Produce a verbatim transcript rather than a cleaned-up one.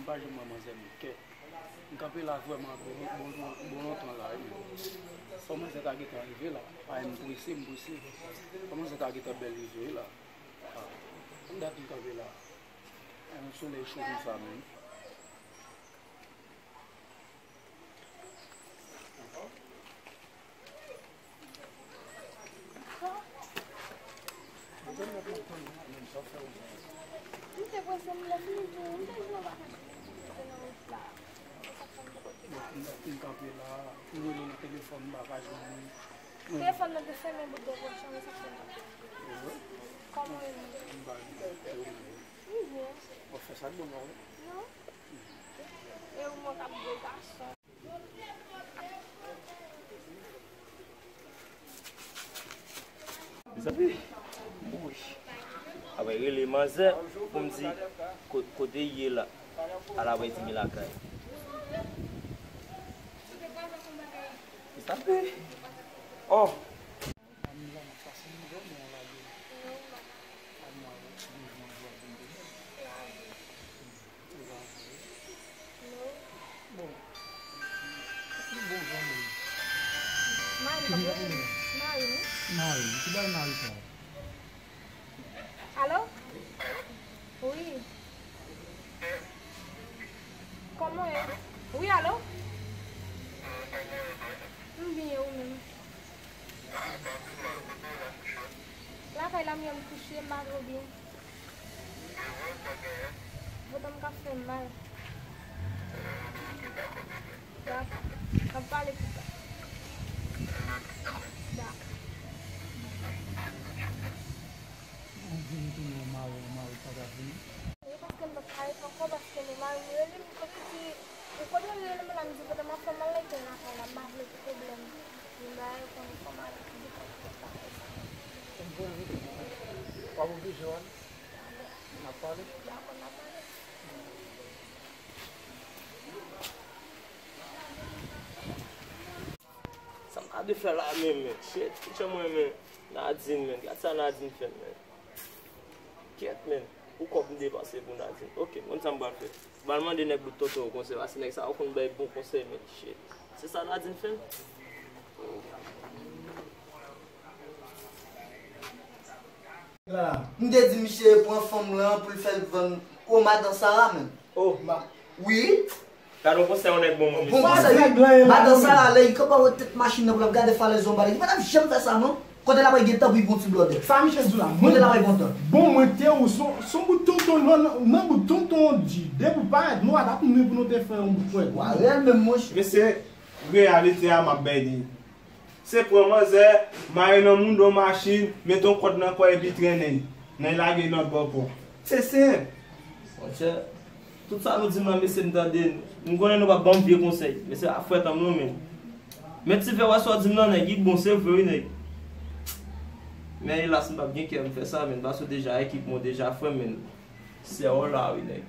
M pa janm wè manzè m kèt. M kanpe la vrèman bon, bon, bon, bon lontan la, wi. Fò manzè ta gentan rive la. Ay, m prese, m prese. Fò manzè ta gentan bèl rive la. Ah, konn dat m kanpe la. Ay, yon solèy cho konsa, menm. M te prese, m lè fini tou, m te jwenn bagay nan wout la. M kanpe la, m rele nan telefòn, m pa ka jwenn li. Telefòn nan te fèmen bout de pòch lan, men sa fè m kanpe. Kòman w ye menm? M ba li. Ou byen? Bon, fè sa k bon la, wi. Non. E ou menm k ap gwo gason. Mezanmi, m mouri. Apre rele manzè pou m di ko-, kote l ye la. Al apre di m lakay. Mezanmi. Oh. Bon, li bon zanmi. Mari, mari, mari. Mari, ki bay mari sa? Alo? Wi. Kòman w ye? Wi, alo? M byen, ou menm? Lakay la m ye m kouche, m pa twò byen. Vant m ka fè m mal. Dakò. N ap pale pita. Dakò. Ou vin tounen yon mari, yon mari pa ka vini. E paske m pa ka ret ankò, paske nou mari m rele m, kote di, ou konnen l rele m la, m di kote m ap fè m al lete lakay la, m pa vle pou pwoblèm. Vin ba yo konnen kòman l ap di kòb tout bagay sa. W ap oblije w ale. N ap pale. Dakò, n ap pale. Sa m ka de fè la menm, men. Shit, ki jan mwen renmen Nadine, men. Gad sa Nadine fè m, men. Kèt, men. Pou kòb m depanse pou Nadine. Ok, m konn sa m pral fè. M pral mande nèg bout tonton yo konsèy, paske nèg sa yo konn bay bon konsèy, men. Shit. Se sa Nadine fè m? M te di misye pran fanm lan pou l fè l vann. O, madan Sara, menm. Oh. Ma-, wi. Gade yon konsèy yon nèg ban mwen, mesye. Bon konsèy, wi. Madan Sara, lè li kanpe anwèt tèt machin nan pou l ap gade falèz yo anba li, li pa t ap janm fè sa, non. Kote l ap gen tan pou li pran ti blòdè. Sa misye di la, mwen. Kote l ap gen tan. Bon, mwen te ou son, son bout tonton, non, non, nan bout tonton di. Depi w parèt, nou pa t ap mouri pou nou te fè yon bout pwèl. Wa rèl menm, monchè. Mesye, reyalite a m ap bay li. Se pran manzè, mare nan mouda w machin, mete yon kòd nan kò epi trennen nan lage lòt bò pon. Se senp. Monchè, tout sa nou di m la, mesye, m tande, m konnen nou p ap ban m vye konsèy. Mesye, a frèt an m non, men. Men ti vè wè sa w di m nan, nèg, li bon, se vre, wi, nèg. Men elas, m p ap gen kè m fè sa, men, paske w deja ekip mwen, w deja frè m, men. Sè w la wi nèg.